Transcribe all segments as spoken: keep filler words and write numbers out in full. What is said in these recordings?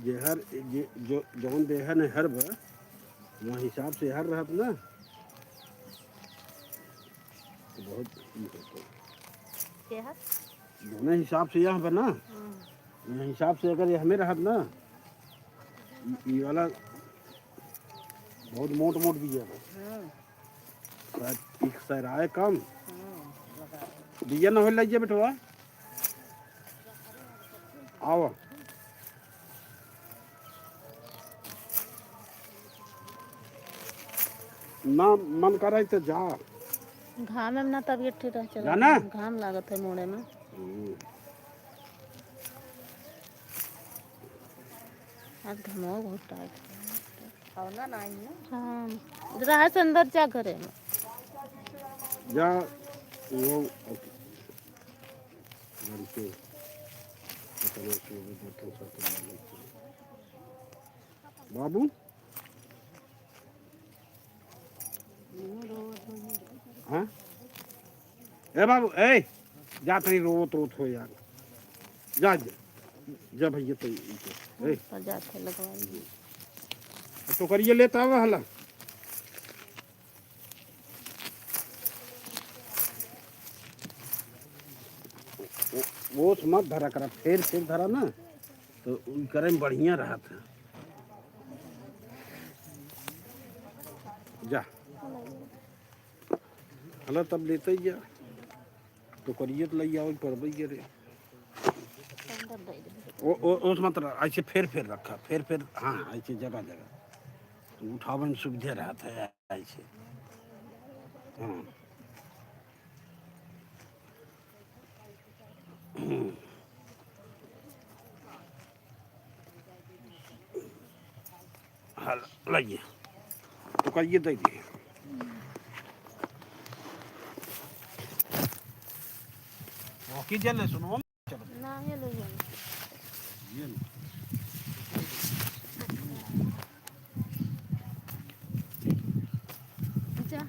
जे हर, जे, जो, जौन देहन हर बा, वहाँ हिसाब से हर रहत ना, तो बहुत ई होतो। के हर? जौने हिसाब से यह बा ना, हम्म। वह हिसाब से अगर यह हमें रहत ना, ई, ई वाला बहुत मोट मोट बिया बा। हम्म। शायद एक सराय कम। हम्म, लगा दे। बिया ना होई लइया बेटवा। आवा। ना मन करे तो जा। घाम में ना तबियत ठीक रह चला। जाना? घाम लागत है मुड़े में। हम्म। आज घमवा बहुत टाइट है। खाना ना आई ना। हाँ। रहा से अंदर जा घरे में। जा, वो, लड़के, पता नहीं क्यों वो बर्तन सर्तन मांजे थे। बाबू? हाँ? ए बाबू, ए, जा तनी रोवत रोवत हो यार। जा, जा, जा भैया, तो ई तो, ए। ऊपर जाके लगवाई। अब टोकरिया लेता आवा हला। ओ-, ओस मत धरा करा, फेर, फेर धरा ना, तो उ करे में बढ़िया रहत है। जा। हला तब लेते ही जा। टोकरिया तो लई आवे पड़बे करे। ओ, ओ, ओस मत रख, ऐसे फेर, फेर रखा, फेर, फेर, हाँ, ऐसे जगह, जगह। तो उठावे में सुविधा रहत है, ऐसे। हाँ। हाँ, लाइए। तो कहिए दे दिए। वो की जल है, सुनो। ना, ये लो, ये लो। ये लो। जा,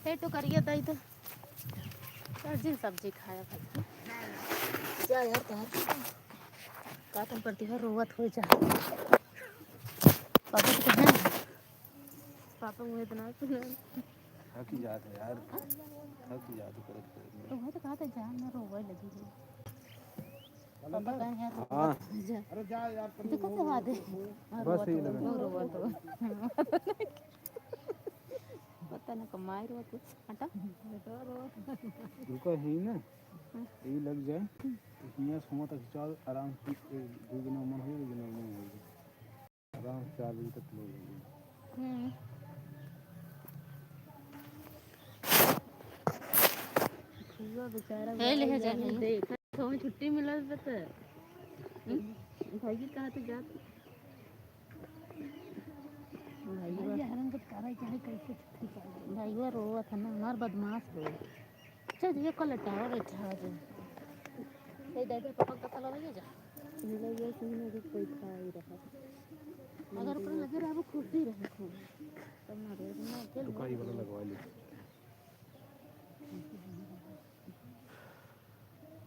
ए, टोकरिया दे दे। अर्जुन सब्जी खाया भाई। जा यार, तोहर का तुम प्रतिभा रोवत हो जा। पापा तो कहे, पापा मुझे इतना सुना। थक जात है यार, थक जात है करत करत में। तो वह तो कहा था, जा, मैं रोवे लगी हूँ। पापा कहे, यार, हाँ। जा। अरे जा यार, तुम देखो तो रोवत बात है। हो। हाँ, बस रोवत यही हो, लगा। रो, रोवत हो। पता ना कमाई रोवत हो। हटा। रुका ही ना। हाँ। ये लग जाए। हियाँ से हुआँ तक जाओ, आराम से, ए, दो दिन में मन हो जाए, दो दिन में मन हो जाए। आराम से चार बजे तक ले लेंगे। हम्म। भैया बेचारा हे, ले भाई जा, जाने हे। देख। तो छुट्टी मिलल बा त। हम्म? भाई कहाँ तो जात? भाई ये हरम के तारा चाहे कैसे छुट्टी पाई। भाई वो रोवत है ना, हमार बदमाश हो। चल, ये कल टावर बैठा हो जा। ए, दादा, पापा का तला भैया जा। मिला ये सुन में भी कोई था ही रहा। अगर ओकरा लगे रहा, वो खुश ही रहे खूब। तब ना रे, ना खेल। दुकाई वाला लगवा ली।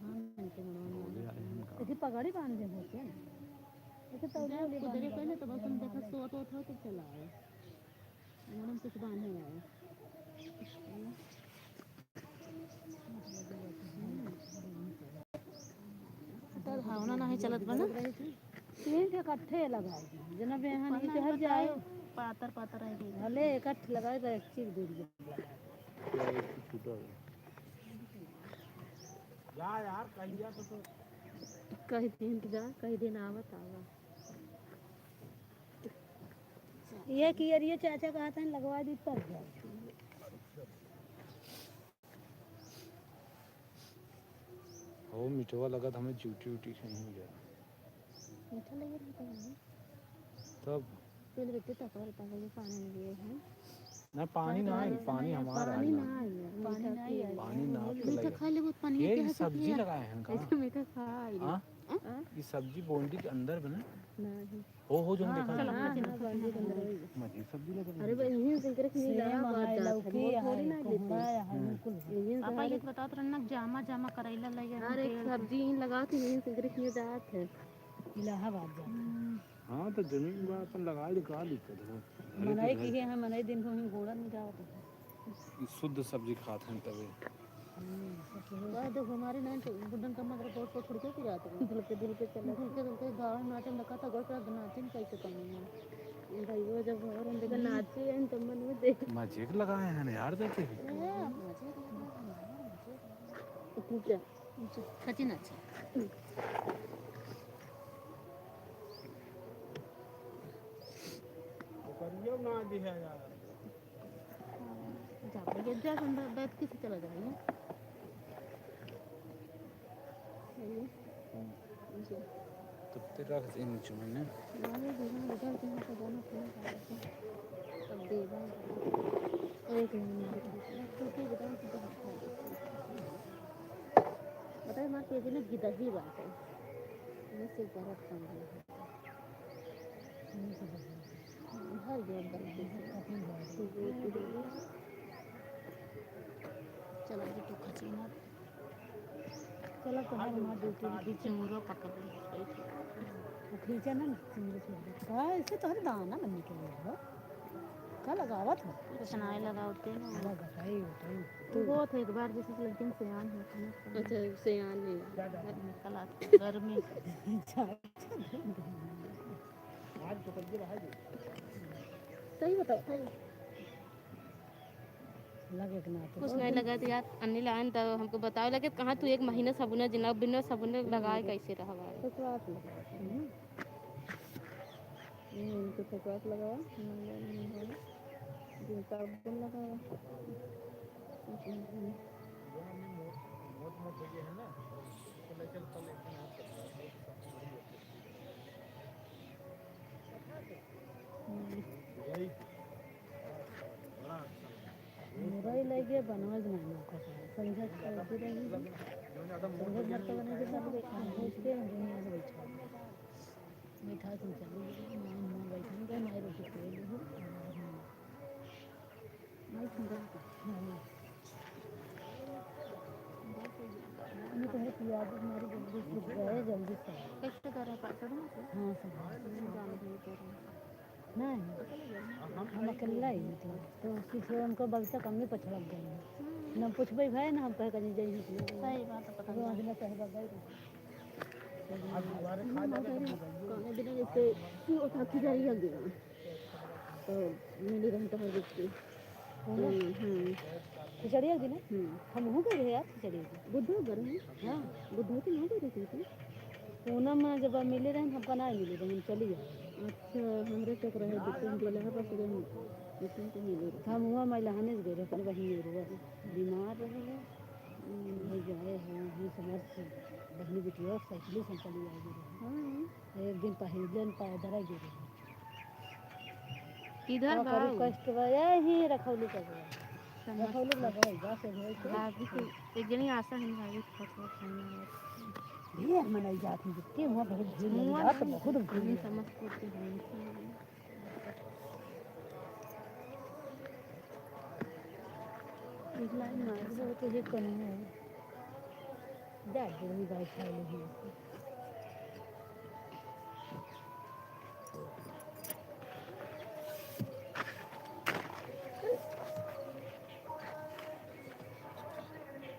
हाँ, नहीं तो बनवा लो। देखिए, पगड़ी बांधे होते हैं। देखिए, तो जा, वो भी कुदरे बांध पहले तो बस हम देखा, सोत वोत हो तो चला आए। मैडम कुछ बांधे आए। तो भावना नाही चलत बा ना। तीन ठे इकट्ठे लगाए, जना बेहन ई पन्ना चढ़ बताए, जाए। पातर पातर है कि भले इकट्ठे लगाए तो एक चीज दूर जाए। क्या एक चीज छूटा है? जा यार, कहिया तो, तो कही दिन जा, कही दिन आवत आवा। ये कि यार, ये चाचा कहत हैं लगवा दी तब जाए। हो मिठवा लगत हमें चूटी उटी कहीं हो जाए। मीठा लगे रहता है। तब पहले बेटे तक और तक ये पानी नहीं है। ना, पानी ना आई, पानी हमारा पानी आई ना ना। आई, पानी मीठा ना आई। पानी ना मीठा खा ले, बहुत पानी ये कैसे सब्जी पिया? लगाए हैं का? ऐसे मीठा खा आई। हाँ? हाँ? ये सब्जी बोंडी के अंदर बना? नहीं। हो, हो, जो हाँ, देखा हाँ, जाए। हाँ, हाँ, बांधी के अंदर आई। मजे सब्जी लगा अरे भाई, यहीं से करके नहीं सेम लगा, है, बात लौकी थोड़ी है, ना लेते। कोहड़ा है, हम्म। बिल्कुल है। यहीं से पापा हर ये एक बतावत रहना, जामा, जामा करैला लगे हैं, हर एक पेड़ पे। सब्जी यहीं लगावत हैं, यहीं से करके नहीं जात है। इलाहाबाद जात है। हम्म। हाँ, तो जमीन बा, अपन लगा ली, का दिक्कत है? भले मनई तो की घर है, मनई दिन भर गोड़न में जावत है। शुद्ध सब्जी खात हैं तबे। हम्म, तो हमारे नान तो गुड्डन का मगर गोड़ को छोड़ के फिर आते हैं। धुल के, धुल के चले। धुल के, धुल के गाँव में नाचन लगा था, गोड़ पर नाचन कैसे कम है। भाई, वो जब और हम देखा नाचे हैं, तो मन में देख। मजे के लगाए हैं यार, देखे। हाँ, मजे के लगाए हैं यार, मजे के। ठीक है। सचिन, अच्छा। ओकरियो ना दिहा यार। जा, भैया, जा, अंदर बैठ के से चला जाइए। चलिए। जी। तब ते रख दे नीचे मैंने। ना, ये देखो, इधर से यहाँ से जाना पड़ेगा। अब देगा। एक मिनट। तो फिर बताओ कि बताइए, हमारे पेट में गिदही बात है। ये से गलत काम है। हर जोर दर्द से। चला जी, तू खची मत। चला, तुम्हारे माँ ड्यूटी में खींचे। चिंगुरो पकड़ ली। वो खींचा ना, ना, चिंगुरो छोड़ दे। हाँ, इससे तो हर दाना बनने के लिए हो। का लगावत हो? कुछ ना ही लगावते ना। लगा, भाई, भाई। तू बहुत है, एक बार जैसे लड़किन सियान है, समझ गई। अच्छा, सियान नहीं। गर्मी निकल आती है, गर्मी। अच्छा, अच्छा। सही बताओ, सही। लगे के ना तो कुछ नहीं लगे तो यार, अन्नी लाइन तो हमको बतावे लगे, कहाँ तू एक महीना साबुन जिना, बिना साबुन लगाए कैसे रहवा? तो क्या आप लगा? हम्म। ये इनको फेसवाश लगावा, नंबर नहीं है। जिन साबुन लगावा। हम्म। मेरा ही लगे बनवा जमाना का था। संझा करती रही। संझा घर का बना के सब लोग काम हो चुके हैं, हम दुनिया में बैठा हुआ। बैठा के चली गई, माई हुआं बैठन गए, माई रोटी खाई ली हो। माई सुंदर का। हाँ। ये तो है कि आज हमारी जल्दी से गए, जल्दी से। कैसे कर रहा है, पापड़ में से? हाँ, सब। नहीं जान रही कर रही। नहीं, हम अकेला ही, मतलब, तो पीछे उनको बगीचा कम में पछड़क गए हैं। हम्म। न पूछबे भाई, न हम कहे कहीं जाइए। सही बात है, पता वो नहीं। आज मैं कहे बगैर। कौने दिन जैसे कि वो साथी जा रही है, तो मिली रहन तो हर व्यक्ति। पूनम? हम्म, हम्म। खिचड़िया के दिन? हम्म। हमहू गए रहे यार खिचड़िया के। बुद्धो गए रहे? हाँ। बुद्धो के ना गए रहे थे? पूनम में जब मिले रहे, हमका ना मिले रहे, हम चली गए। अच्छा, हमरे चौक रहे, बिटिया के लहर रस गए, बिटिया के मिले रहे। हम हुआं मइलहने से गए रहे, अपने बहिन और हुआं। बीमार रहे, हम्म, भाई गए हैं, हम समझ से बहिनी बिटिया साइकिल से हम चली आए रहे। हाँ। एक दिन पहिले हम पैदल गए रहे। किधर का बा करी, उ? कष्ट बा, यही रखौली का बा। समझ रखौली का बा, बस हो गई तो। भाभी के एक जनी आशा है, भाभी के फोटो उठाने में। ढेर मनई जात हैं, जितने हुआं बहुत भीड़ लगी, हुआं रात नहीं, बहुत भीड़ लगी। समस्तीपुर के हैं। एक लाइन मार दो, तो ये कौन है? जा, बूढ़ी गाय खा ली है।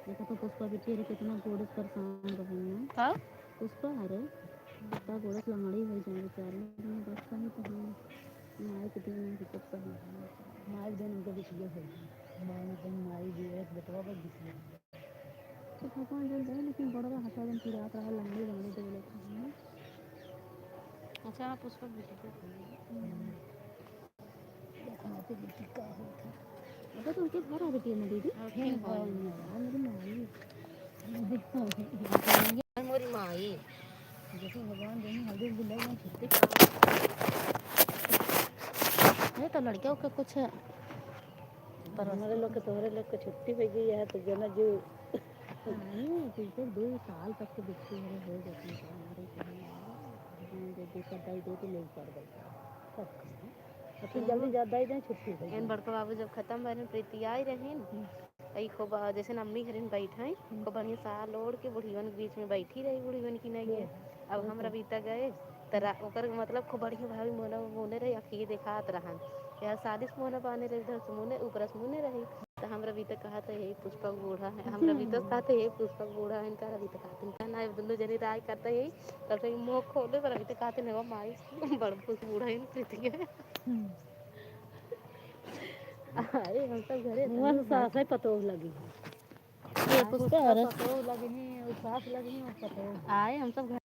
देखो तो पुष्पा बिटिया रे कितना गोड़ से परेशान रही ना। का? पुष्पा, अरे, कितना गोड़ से लंगड़ी हो जाए बेचारी। लेकिन बस कहीं तो हम माई के दिन में दिक्कत कर रहे हैं। माई के दिन उनके बिटिया हो गई। माई के दिन माई भी एक बेटवा पर बिटिया। तो भगवान जन रहे, लेकिन बड़वा हटा दिन पिरात रहा, लंगड़ी लंगड़ी दे लेते हैं। अच्छा, आप उस पर बिटिया को हम्म। देखा तो बेटी का होता। अबे तो उनके घर आ बेटी है ना दीदी। और फिर हाँ, कौन? हाँ, मेरी माई। मोरी माई। जैसे भगवान देनी हल्दी हल्दी लग गई छुट्टी। ये तो लड़कियों का कुछ है। पर हमारे लोग के, तोहरे लोग के छुट्टी हो गई है तो जना जो नहीं, टीचर दो साल तक के बच्चे हमारे हो जाते हैं, तो हमारे तो हम आए, जो दूसरा दे दे तो नहीं पढ़ देते। सब करते हैं। और फिर जल्दी जा-, दे दें, छुट्टी हो इन जाए। बड़का बाबू जब खत्म भइल, प्रीति आई रही न, हम्म। ई खूब, जैसे न अम्मी घरे बैठे, हम्म। खूब बढ़िया साल ओढ़ के बुढ़ियन के बीच में बैठी रही, बुढ़ियन की नहीं है। हम्म। अब हम हम्म। रविता गए, रा-, ओकर मतलब खूब बढ़िया भाभी मोहना मुने रही, अखिए देखात रहन। यार साड़ी से मुने बाने रही, इधर से मुने, ऊपर से मुने रही। तो हम रविता कहत है, "हे पुष्पा बूढ़ा है।" हम रविता से कहत है, "हे पुष्पा बूढ़ा है इनका।" रविता कहत है, "ना, ना, अब दोनों जने राय करते है।" तब से मुँह खोले पर रविता कहत है, "वो माई, बड़ पुष्पा बूढ़ा है इनकी।" हम्म। आए, हम सब घरे मुँह रहते हैं। सास है, पतोह लगी। ये आए, पुष्पा पुष्पा और पतोह लगी, वो सास लगी, वो पतोह। आए, हम सब घर